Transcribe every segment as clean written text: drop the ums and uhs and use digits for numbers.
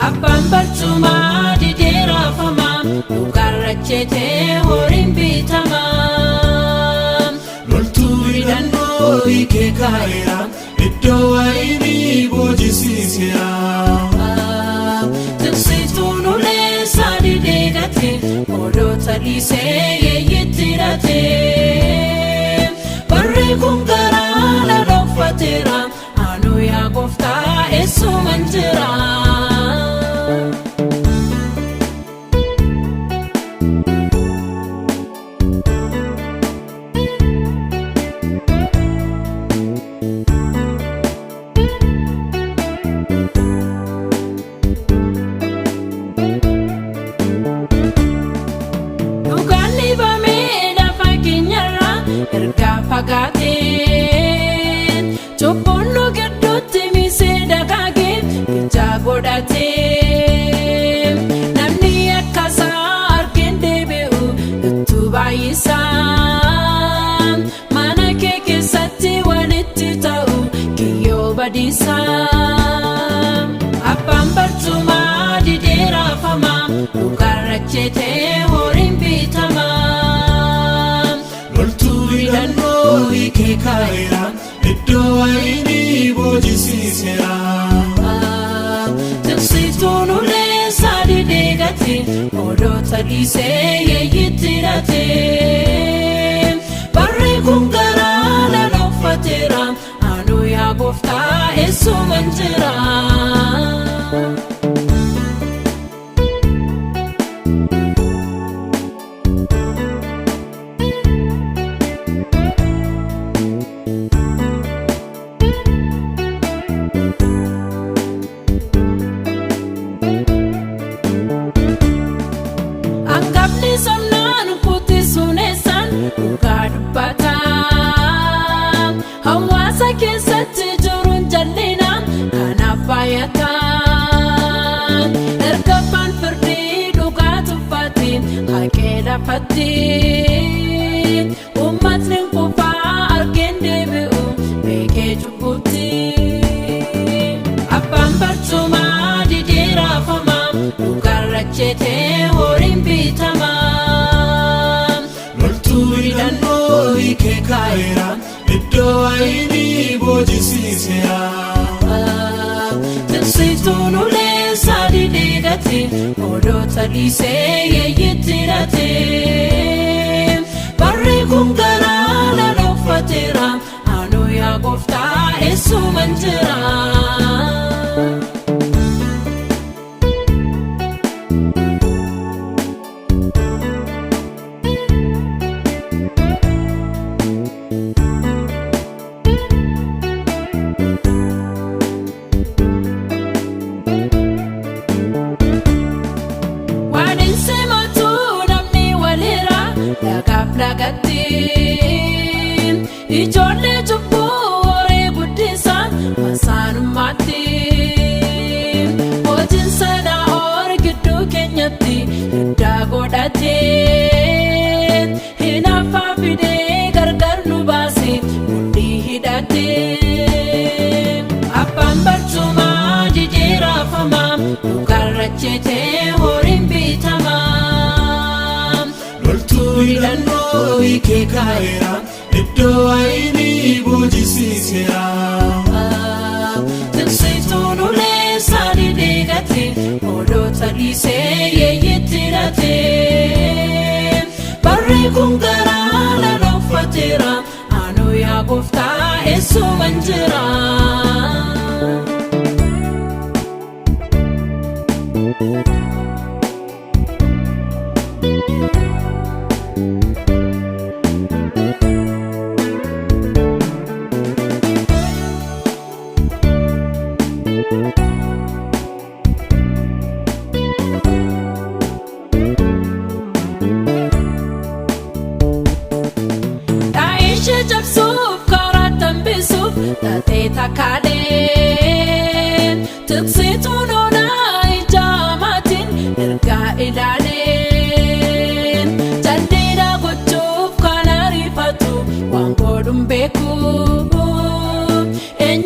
Abbaan barcumaa didee raafamaa, dhugaarra chetee horiin bitamaa. Loltuu hidhannoo hiikee kaa'eera, iddoo wayinii boojisiiseera. Tiksituun ulee isaa didee gate, hoolota dhiisee yeeyyitti hidhate. Barri kun garaa na dhokfateera, anuu yaa gooftaa eessuman jira? Dhugaan dhibamee lafa keenyarraa erga fagaatee, cubbuun nu gidduutti misee dagaagee ija godhatee, namni akka isaa argeen deebi'u ittuu baay'isaa, mana kee keessatti walitti ta'u kiyyoo badiisaa. Abbaan barcumaa didee raafamaa, dhugaarra chetee horiin bitamaa. Loltuu hidhannoo hiikee kaa'eera, iddoo wayinii boojisiiseera. Tiksituun ulee isaa didee gate, hoolota dhiisee yeeyyitti hidhate. Barri kun garaa na dhokfateera, anuu yaa gooftaa eessuman jira? Angafni somnaan kuttisuun eessaan dhugaa dubbata. Hawaasa keessatti jiruun jal'ina kanaaf baay'ata. Erga abbaan firdii dhugaa tuffate haqee lafatti. Uummatni kufaa argeen deebi'u beekee cubbutti. Abbaan barcumaa didee raafamaa, dhugaarra chetee horiin bitamaa. Loltuu hidhannoo hiikee kaa'eera, iddoo wayinii boojisiiseera. Tiksituun ulee isaa didee gate, hoolota dhiisee yeeyyitti hidhate. Barri kun garaa na dhokfateera, anuu yaa gooftaa eessuman jira? Waan hin simatu namni walirra lagaaf lagatti. Ijoollee cubbuu horii guddisa masaanummaatti. Hojiin sana horii gidduu keenyatti hiddaa godhatee, hinaaffaa fidee gargar nu baase mudhii hidhatee. Abbaan barcumaa didee raafamaa, dhugaarra chetee horiin bitamaa. Loltuu hidhannoo hiikee kaa'eera, iddoo wayinii boojisiiseera. Tiksituun ulee isaa didee gate, hoolota dhiisee yeeyyitti hidhate. Barri kun garaa na dhokfateera, anuu yaa gooftaa eessuman jira? Dhaa'ishee cabsuuf karaa tambisuuf taatee takka.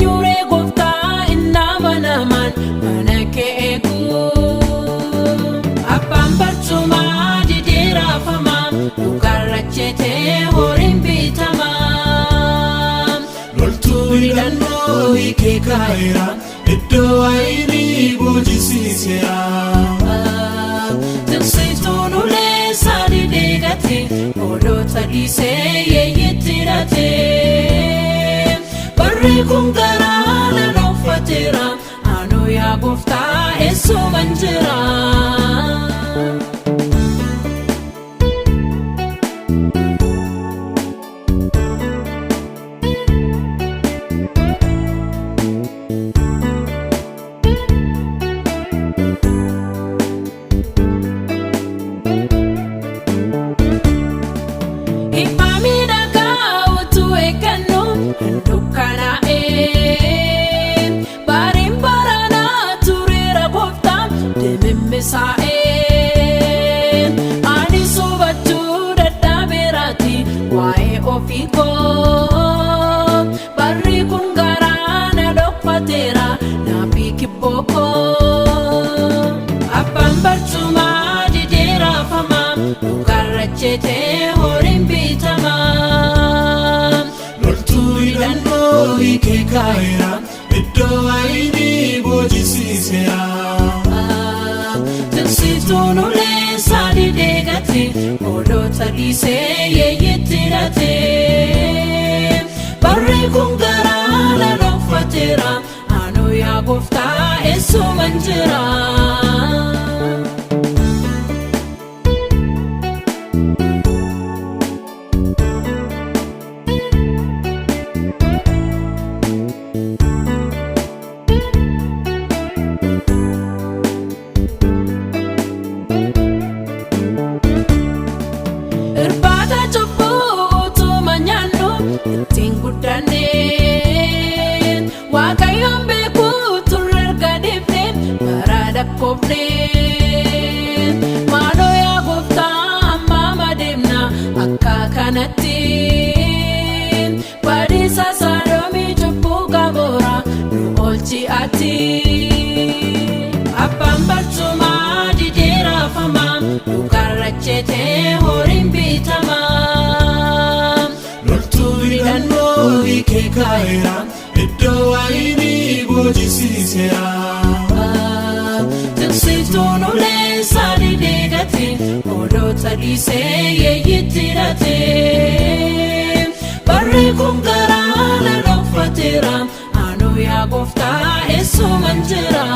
Eenyuree gooftaa inni amanamaan mana kee eegu? Abbaan barcumaa didee raafamaa, dhugaarra chetee horiin bitamaa. Loltuu hidhannoo hiikee kaa'eera, iddoo wayinii boojisiiseera. Tiksituun ulee isaa didee hoolota dhiisee yeeyyitti hidhate. Barri kun garaa na dhokfateera, anoo yaa gooftaa eessuman jira? Ifa miidhagaa utuu eeggannu hin dukkanaa'e. Bariin baranaa tureera gooftaa dimimmisaa'e. Ani hubachuu dadhabeeraati waa'ee ofii koo. Barri kun garaa na dhokfateera naafi kibboo koo. Abbaan barcumaa didee raafamaa, dhugaarra chetee horiin bitamaa. Loltuu hidhannoo hiikee kaa'eera, iddoo wayinii boojisiiseera. Tiksituun ulee isaa didee gate, hoolota dhiisee yeeyyitti hidhate. Barri kun garaa na dhokfateera, anoo yaa gooftaa eessuman jira? Irbaata cubbuu utuma nyaannu ittiin guddanne, Waaqayyoon beekuu turre erga dhiifne bara lakkoofne. Maaloo yaa gooftaa amma adeemna akka kanatti? Badiisa Saadoomii cubbuu Gamoora nu oolchi ati. Abbaan barcumaa didee raafamaa, dhugaarra chetee horiin bitamaa. Loltuu hidhannoo hiikee kaa'eera, iddoo wayinii boojisiiseera. Tiksituun ulee isaa didee gate, hoolota dhiisee yeeyyitti hidhate. Barri kun garaa na dhokfateera, anoo yaa gooftaa eessuman jira?